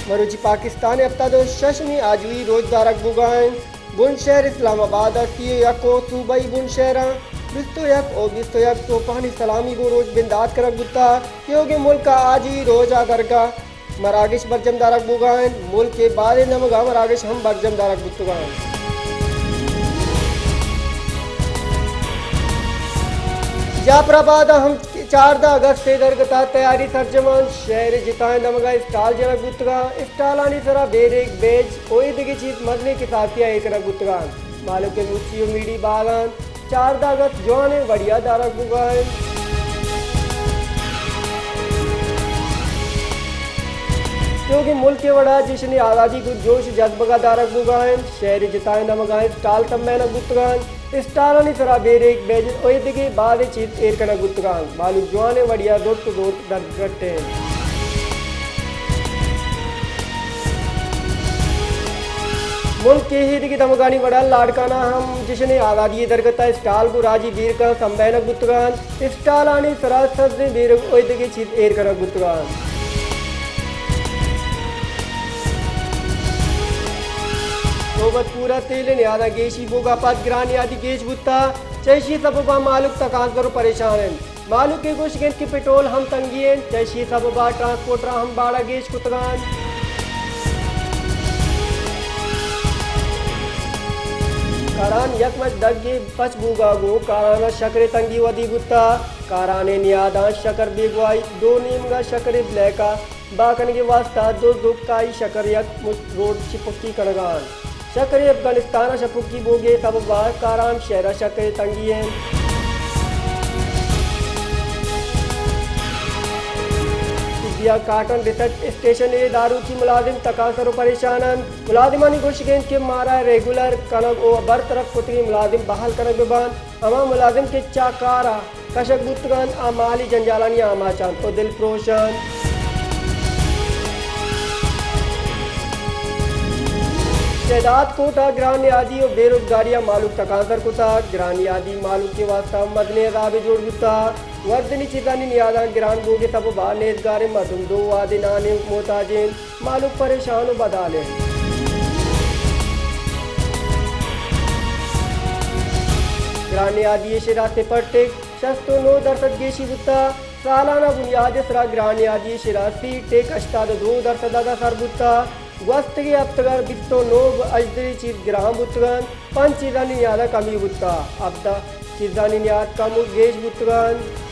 مروچی پاکستان ءِ ہپتاد ءُ ششمی آجوئی روچ دارگ بوگا انت۔ بنشہر اسلام آباد ءَ سی ءُ یک ءُ صوبائی بنشہراں بیست ءُ یک ءُ بیست ءُ یک توپانی سلامی گوں روچ بندات کنگ بوتگ۔ تیوگیں ملک ءَ آجوئی روچ ءِ درگت مراگش برجم دارگ بوگا انت۔ ملک ءِ بازیں دمگاں مراگش ہم برجم دارگ بوتگاں۔ جعفر آباد ءَ ہم چاردہ اگست ءِ درگت ءَ تیاری سرجم انت۔ شہر ءِ جتائیں دمگاں اسٹال جنگ بوتگاں۔ اسٹالانی سرا بیریک، بیج ءُ اے دگہ چیز مزنیں کساسے ءَ ایر کنگ بوتگاں۔ مہلوک ءِ مچی ءُ میڑی باغاں چاردہ اگست جوانیں وڑے ءَ دارگ بوگا انت۔ تیوگیں ملک ءِ وڑا جشن آزادی گوں جوش ءُ جذبگ ءَ دارگ بوگا انت۔ شہر ءِ جتائیں دمگاں اسٹال تمبینگ بوتگاں۔ اسٹالانی سرا بیریک، بیج ءُ اے دگہ بازیں چیز ایر کنگ بوتگاں۔ مہلوک جوانیں وڑے ءَ زرت ءُ دورت درگٹ انت۔ ملک ءِ اے دگہ دمگانی وڑا لاڈکانہ ءَ ہم جشن آزادی ءِ درگت ءَ اسٹال گوں راجی بیرکاں سمبینگ بوتگاں۔ اسٹالانی سرا سبزیں بیرک ءُ اے دگہ چیز ایر کنگ بوتگاں۔ نوبت پورا تیل ءِ نیاداں گیشی بوگا پد گران نیادی گیش بوتگ۔ چہ ایشی سبب ءَ مہلوک تکانسر ءُ پریشان انت۔ مہلوک ءِ گوشگ انت کہ پٹرول ہم تنگی انت، چہ ایشی سبب ءَ ٹرانسپورٹراں ہم باڑہ گیش کتگ انت۔ کاران یک مچ دگے پچ بوگا گوں کاران ءَ شکر ءِ تنگی ودی بوتگ۔ کاران ءِ نیاداں شکر بیگواہی، دو نیمگا شکر ءِ بلیک ءَ بہا کنگ ءِ واستہ دزد ءُ کائی شکر یک مشت روڈ شپکی کنگا انت۔ شکر ءِ افغانستان ءَ شپکی بوگ ءِ سبب ءَ کاران شہر ءَ شکر ءِ تنگی انت۔ سبی ءَ کاٹن ریسرچ اسٹیشن ءِ داروکی ملازم تکانسر ءُ پریشان انت۔ ملازمانی گوشگ انت کہ مارا ریگولر کنگ ءُ برطرف کتگیں ملازم بحال کنگ بہ بنت۔ ہما ملازم کہ چہ کار ءَ کشگ بوتگ انت، آ مالی جنجالانی آماچ انت ءُ دلپروش انت۔ شہداد کوٹ ءَ گران نیادی ءُ بے روزگاری ءَ مہلوک تکانسر کتگ۔ گران نیادی مہلوک ءِ واستہ مزنیں عذابے جوڑ بوتگ۔ وردنی چیزانی نیاداں گران بوگ ءِ سبب ءَ نیزگاریں مردم دو وہدے نان ءِ محتاج انت۔ مہلوک پریشان ءُ بدحال انت۔ گران نیادی ءِ شرح سپر ٹیکس شست ءُ نو درسد گیشی بوتگ۔ سالانہ بنیاد ءِ سرا گران نیادی ءِ شرح سی ٹیک ہشتاد ءُ دو درسد ءَ سر بوتگ۔ گوستگیں ہپتگ ءَ بیست ءُ نو گوں ہژدہ چیز گران بوتگ انت۔ پنچ چیزانی نیاد ءَ کمی بوتگ۔ ہپدہ چیزانی نیاد کم ءُ گیش بوتگ انت۔